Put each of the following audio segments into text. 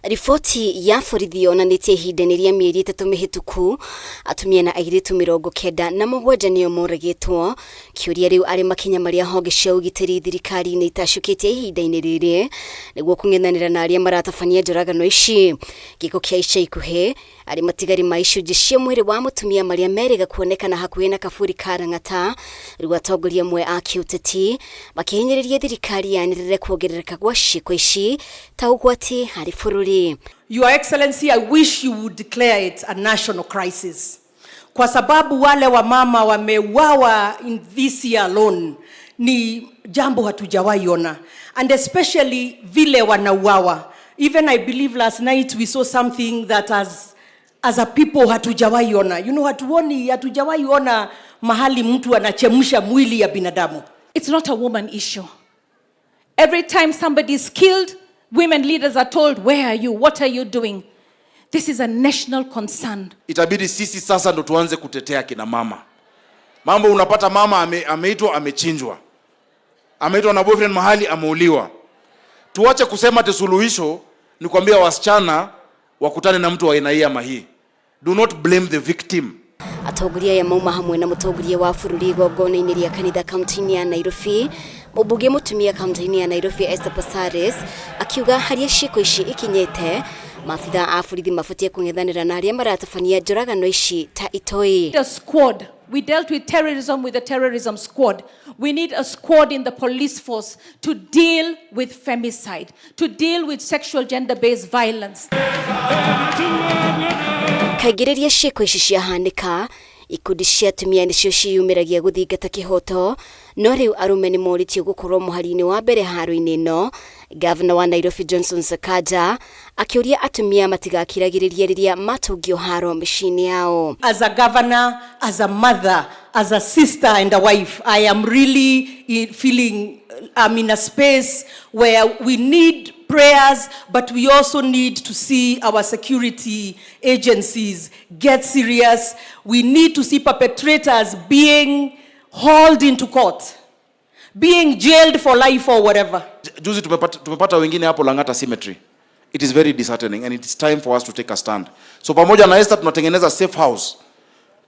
Riboti ya borithi yonanĩtie ihinda-inĩ rĩa mĩeri 3 mĩhĩtũku atumia na airĩtu 97 nĩo moragĩtwo. Kĩũria rĩu arĩ makinya marĩa honge cia ũgitĩri thirikari-inĩ itacũkĩtie ihinda-inĩ rĩrĩ nĩguo kũng'ethanĩra na arĩa maratabania njũragano ici. Gĩko kĩa ica ikuhĩ arĩ matigari ma icunjĩ cia mwĩrĩ wa mũtumia marĩa merĩga kuonekana hakuhĩ na kaburi ka Lang'ata. Rĩu atongoria amwe a kĩũteti makĩhinyĩrĩria thirikari yanĩrĩre kuongerereka gwa ciĩko ici ta ũgwati harĩ bũrũri. Your Excellency, I wish you would declare it a national crisis. Kwa sababu wale wamama wameuawa in this year alone ni jambo hatujawahi ona, and especially vile wanauawa. Even I believe last night we saw something that as a people hatujawahi ona. Hatuoni, hatujawahi ona mahali mtu anachemsha mwili ya binadamu. It's not a woman issue. Every time somebody is killed, women leaders are told, "Where are you? What are you doing?" This is a national concern. Itabidi sisi sasa ndo tuanze kutetea kina mama. Mambo unapata mama ameitwa amechinjwa, ameitwa na boyfriend mahali ameuliwa. Tuache kusema ati suluhisho ni kuambia wasichana wakutane na mtu wa aina hii ama hii. Do not blame the victim. Atongoria aya mauma hamwe na mũtongoria wa bũrũri igongona-inĩ rĩa kanitha kaunti-inĩ ya Nairobi. Mũmbunge mũtumia kaunti-inĩ ya Nairobi Esther Passaris akiuga harĩa ciĩko ici ikinyĩte, maabitha a borithi mabatiĩ kũng'ethanĩra na arĩa maratabania njũragano ici ta itoi. A squad. We dealt with terrorism with the terrorism squad. We need a squad in the police force to deal with femicide, to deal with sexual gender-based violence. Kaingĩ rĩrĩa ciĩko ici ciahanĩka, ikundi cia atumia nĩcio ciyumĩragia gũthingata kĩhoto, no rĩu arũme nĩ morĩtio gũkorwo mũhari-inĩ wa mbere haro-inĩ ĩno. Gavana wa Nairobi Johnson Sakaja akĩũria atumia matigakiragĩrĩrie rĩrĩa matũngio haro mĩciĩ-inĩ yao. As a governor, as a mother, as a sister and a wife, I am really feeling I'm in a space where we need prayers, but we also need to see our security agencies get serious. We need to see perpetrators being hauled into court, being jailed for life or whatever. Juzi tumepata wengine hapo Lang'ata Cemetery. It is very disheartening and it is time for us to take a stand. So pamoja na Esther tunatengeneza safe house.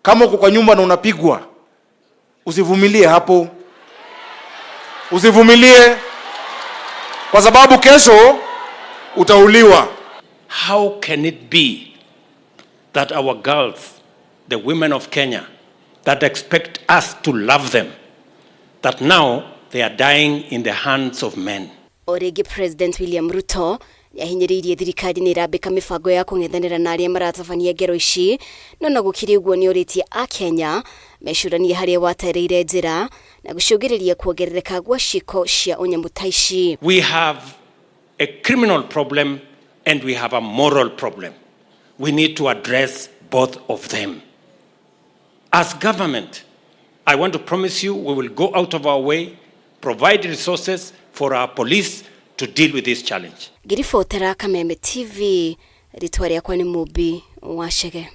Kama uko kwa nyumba na unapigwa, usivumilie hapo. Usivumilie kwa sababu kesho utauliwa. How can it be that our girls, the women of Kenya, that expect us to love them, that now they are dying in the hands of men? O rĩngĩ President William Ruto nĩahinyĩrĩirie thirikari nĩ ĩrambĩka mĩbango ya kũng'ethanĩra na arĩa maratabania ngero ici, no na gũkĩrĩ ũguo nĩorĩtie akenya mecũranie harĩa watereire njĩra na gũcũngĩrĩria kuongerereka gwa ciĩko cia ũnyamũ ta ici. We have a criminal problem and we have a moral problem. We need to address both of them. As government, I want to promise you we will go out of our way, provide resources for our police to deal with this challenge. Ngĩribotera Kameme TV, rĩtwa rĩakwa nĩ Mũmbi wa Chege.